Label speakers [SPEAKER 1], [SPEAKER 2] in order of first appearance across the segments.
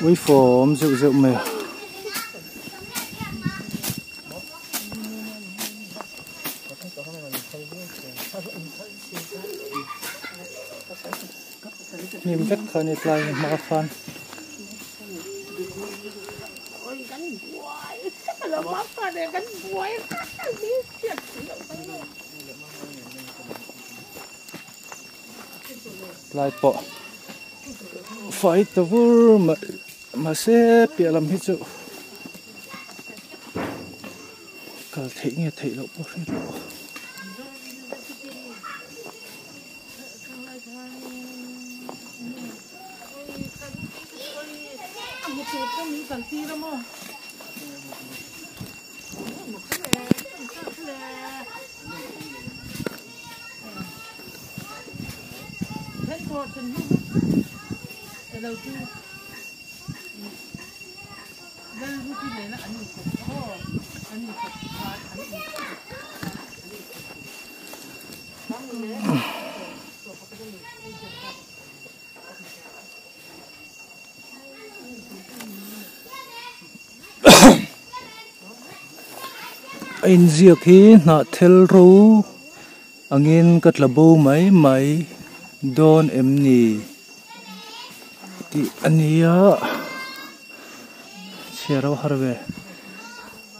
[SPEAKER 1] Uifawm zeuh zeuh mai a. Hnim vek kha a ni tlai hma khan. Tlai pawh fai ta vur mai mahse piah lam hi chu kal theih nge theih loh pawh hriat loh. A inziak hi hnah thel ro angin ka tla bo mai mai dawn em ni tih a ni a chhiar a har ve.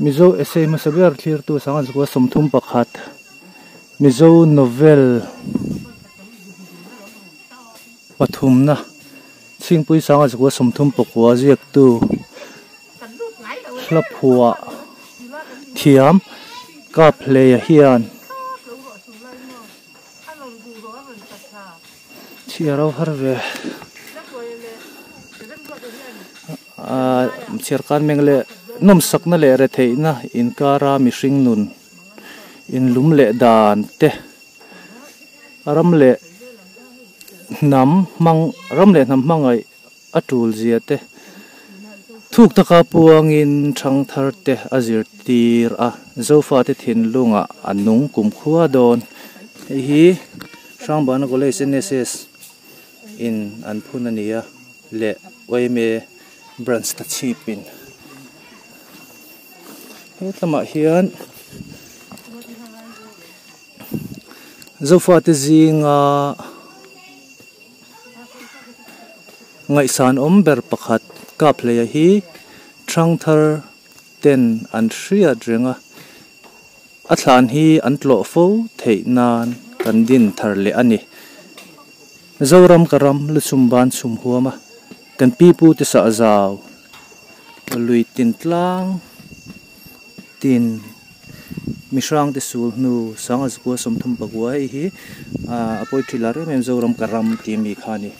[SPEAKER 1] Mizo essay hmasa ber thlirtu Sangha 31 Mizo novel pathumna Chhingpui 1939 ziaktu hla phuah thiam Kaphleia hian chhiar a har ve ah chhiar kan meng leh nawmsakna leh retheihna inkara mihring nun inlum leh dan te. Ram leh hnam hmang ram leh hnam hmangaih a tul zia te thuk taka puangin thangthar te a zirtir a, Zofate thinlungah a nung kumkhua dawn. Hei hi Hrangbana College NSS in an phun a ni a leh yma branch ta chhipin. He tlamah hian Zofate zinga ngaihsan awm ber pakhat Kaphleia hi Thangthar ten an hriat reng a, a thlan hi an tlawh fo theih nan kan din thar leh a ni. Zoram ka ram lu chhum ban chhum huam a, kan pipu te sah zau lui tin tlang tin mihrang te sul hnu 1934 hei hi a poetry lar em em Zoram ka ram tih mi kha a ni.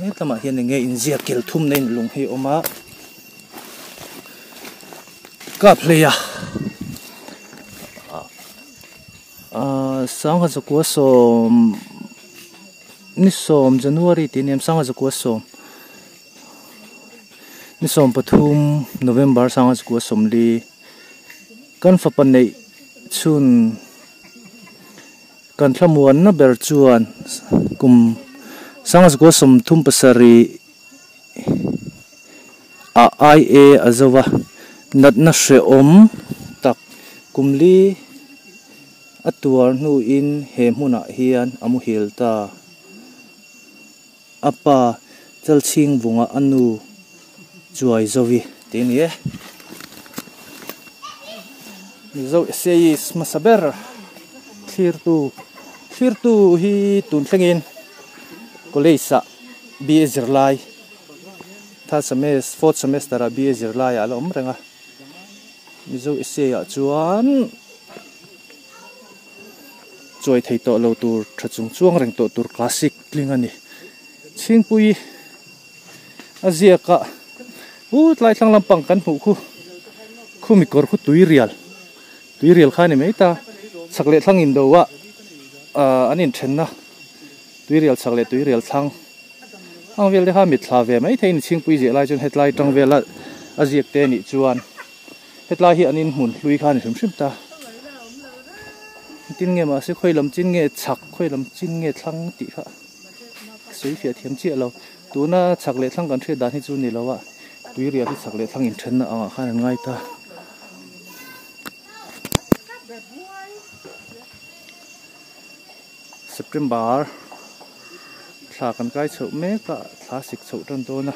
[SPEAKER 1] Hetlama hian eng nge inziak kel thum na in lung hi a awm a kap hlei a 1910 ni sawm January tih a ni em 1910 Ni 13 November 1940 kan fapa neih chhun kan thlamuanna ber chuan kum 1937 ah IA a zo va, natna hrehawm tak kum li a tuar hnuin he hmunah hian a muhil ta. A pa Chalchhing vunga a nu chuai zovi tih a ni e. Mizo essayist hmasa ber thlirtu thlirtu hi tun thlengin college ah BA zirlai third semester fourth semester ah BA zirlai ah a la awm reng a. Mizo essay ah chuan. Chuai thei tawh lo tur tha chung chuang reng tawh tur classic tling a ni. Chhingpui a ziak a u tlai thlang lampang kan hmuh khu khumi kawr khu tui rial tui rial kha a ni mai ta chhak leh thlang in do a ah an inthenna tui rial chhak leh tui rial thlang ang vel te kha mitthla ve mai thei a ni Chhingpui ziah lai chuan hetlai tang vela. A ziak te nih chuan hetlai hi an in hmun hlui kha a ni hrim hrim ta. Engtin nge mahse khawi lam chin nge chhak khawi lam chin nge thlang tih kha sawi fiah thiam chiah lo. Tuna chhak leh thlang kan hriat dan hi chu ni lo a, tuirial hi chhak leh thlang inthenna angah khan an ngai ta. September thla kan kai chhoh mek a, thla sik chhoh tan dawn a,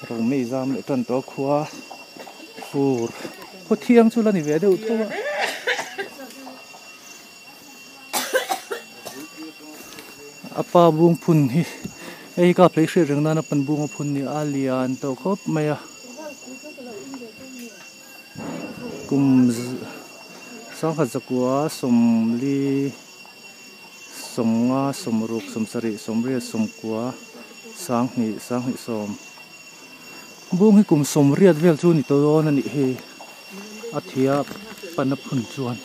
[SPEAKER 1] Romei zam leh tan tawh a khua fur khaw thiang chu la ni ve deuh tho a. A pa bung phun hi hei hi ka plei hriat reng nana pan bunga phun ni a lian tawh khawp mai a kum sangkhat zakua sawmli sawmnga sawmruk sawmsarih sawmriat sawmkua sanghnih sanghnih sawm bung hi kum sawmriat vel chu ni tawh dawn a nih hi a thia pana phun chuan.